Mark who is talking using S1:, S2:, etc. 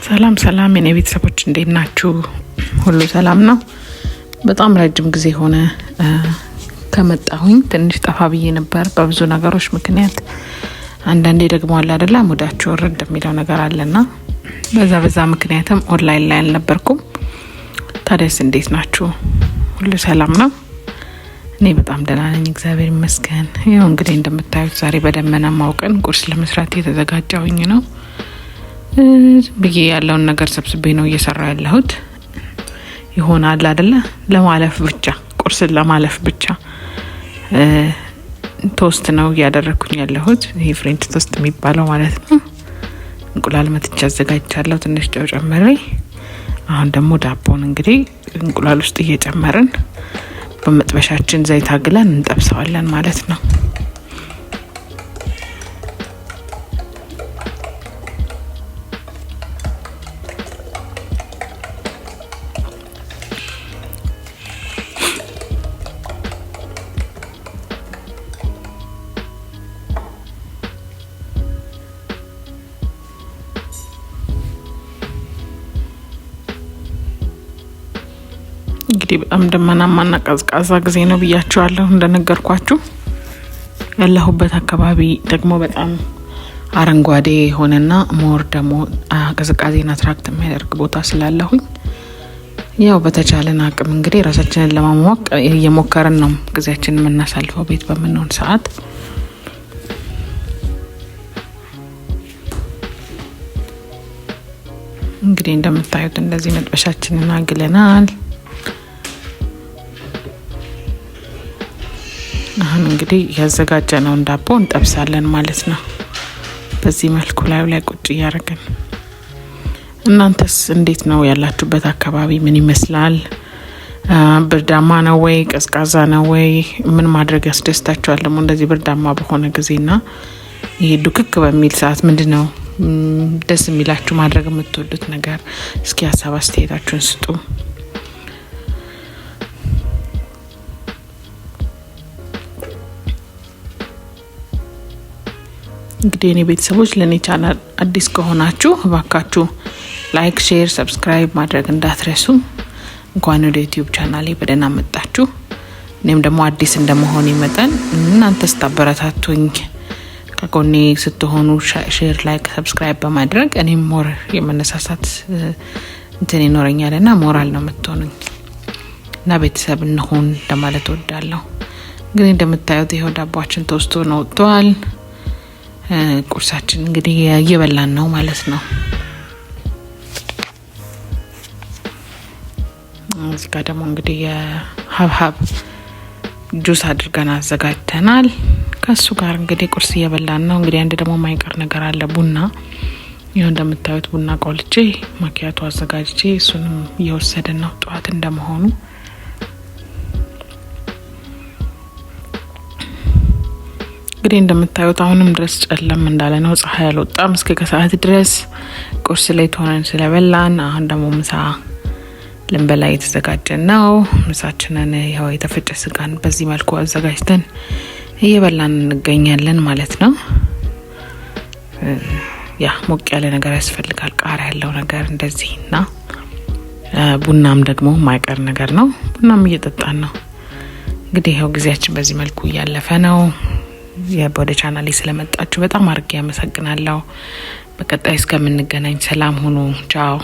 S1: ሰላም ሰላም የኔ ቤተሰቦች፣ እንዴት ናችሁ? ሁሉ ሰላም ነው? በጣም ረጅም ጊዜ ሆነ ከመጣሁኝ፣ ትንሽ ጠፋ ብዬ ነበር በብዙ ነገሮች ምክንያት። አንዳንዴ ደግሞ አለ አይደለ ሙዳችሁ ወረድ የሚለው ነገር አለና በዛ በዛ ምክንያትም ኦንላይን ላይ አልነበርኩም። ታዲያስ እንዴት ናችሁ? ሁሉ ሰላም ነው? እኔ በጣም ደህና ነኝ፣ እግዚአብሔር ይመስገን። ይኸው እንግዲህ እንደምታዩት ዛሬ በደመና ማውቀን ቁርስ ለመስራት እየተዘጋጀሁኝ ነው። ብዬ ያለውን ነገር ሰብስቤ ነው እየሰራ ያለሁት። ይሆናል አይደለ ለማለፍ ብቻ፣ ቁርስን ለማለፍ ብቻ toast ነው እያደረግኩኝ ያለሁት። ይሄ French toast የሚባለው ማለት ነው። እንቁላል መትቻ አዘጋጅቻለሁ፣ ትንሽ ጨው ጨምሬ። አሁን ደግሞ ዳቦን እንግዲህ እንቁላል ውስጥ እየጨመርን በመጥበሻችን ዘይት አግለን እንጠብሰዋለን ማለት ነው። እንግዲህ በጣም ደመናማና ቀዝቃዛ ጊዜ ነው ብያችኋለሁ። እንደነገርኳችሁ ያለሁበት አካባቢ ደግሞ በጣም አረንጓዴ የሆነና more ደግሞ ቅዝቃዜን attract የሚያደርግ ቦታ ስላለሁኝ ያው በተቻለን አቅም እንግዲህ ራሳችንን ለማሟቅ እየሞከርን ነው ጊዜያችንን የምናሳልፈው ቤት በምንሆን ሰዓት። እንግዲህ እንደምታዩት እንደዚህ መጥበሻችንን አግለናል። አሁን እንግዲህ ያዘጋጀነውን ዳቦ እንጠብሳለን ማለት ነው። በዚህ መልኩ ላዩ ላይ ቁጭ እያደረግን። እናንተስ እንዴት ነው ያላችሁበት አካባቢ ምን ይመስላል? ብርዳማ ነው ወይ ቀዝቃዛ ነው ወይ? ምን ማድረግ ያስደስታችኋል? ደግሞ እንደዚህ ብርዳማ በሆነ ጊዜና ይሄ ዱክክ በሚል ሰዓት ምንድን ነው ደስ የሚላችሁ፣ ማድረግ የምትወዱት ነገር? እስኪ ሀሳብ አስተያየታችሁን ስጡ። እንግዲህ እኔ ቤተሰቦች፣ ለእኔ ቻናል አዲስ ከሆናችሁ እባካችሁ like፣ share፣ subscribe ማድረግ እንዳትረሱ። እንኳን ወደ YouTube ቻናሌ በደህና መጣችሁ። እኔም ደግሞ አዲስ እንደመሆኔ መጠን እናንተ ስታበረታቱኝ፣ ከጎኔ ስትሆኑ፣ share፣ like፣ subscribe በማድረግ እኔም more የመነሳሳት እንትን ይኖረኛል እና ሞራል ነው የምትሆኑኝ እና ቤተሰብ እንሁን ለማለት እወዳለሁ። እንግዲህ እንደምታዩት ይኸው ዳቧችን toast ሆኖ ወጥቷል። ቁርሳችን እንግዲህ እየበላን ነው ማለት ነው። እዚህ ጋር ደግሞ እንግዲህ የሀብሀብ ጁስ አድርገን አዘጋጅተናል። ከሱ ጋር እንግዲህ ቁርስ እየበላን ነው። እንግዲህ አንድ ደግሞ የማይቀር ነገር አለ፣ ቡና። ይኸው እንደምታዩት ቡና ቆልቼ ማኪያቶ አዘጋጅቼ እሱንም እየወሰድን ነው ጠዋት እንደመሆኑ። እንግዲህ እንደምታዩት አሁንም ድረስ ጨለም እንዳለ ነው። ፀሐይ አልወጣም እስከ ከሰዓት ድረስ። ቁርስ ላይ ሆነን ስለበላን አሁን ደግሞ ምሳ ልንበላ እየተዘጋጀን ነው። ምሳችንን ይኸው የተፈጨ ስጋን በዚህ መልኩ አዘጋጅተን እየበላን እንገኛለን ማለት ነው። ያ ሞቅ ያለ ነገር ያስፈልጋል፣ ቃሪያ ያለው ነገር እንደዚህ እና ቡናም ደግሞ የማይቀር ነገር ነው። ቡናም እየጠጣን ነው። እንግዲህ ይኸው ጊዜያችን በዚህ መልኩ እያለፈ ነው። ወደ ቻናሌ ስለመጣችሁ በጣም አድርጌ ያመሰግናለሁ። በቀጣይ እስከምንገናኝ ሰላም ሁኑ። ቻው።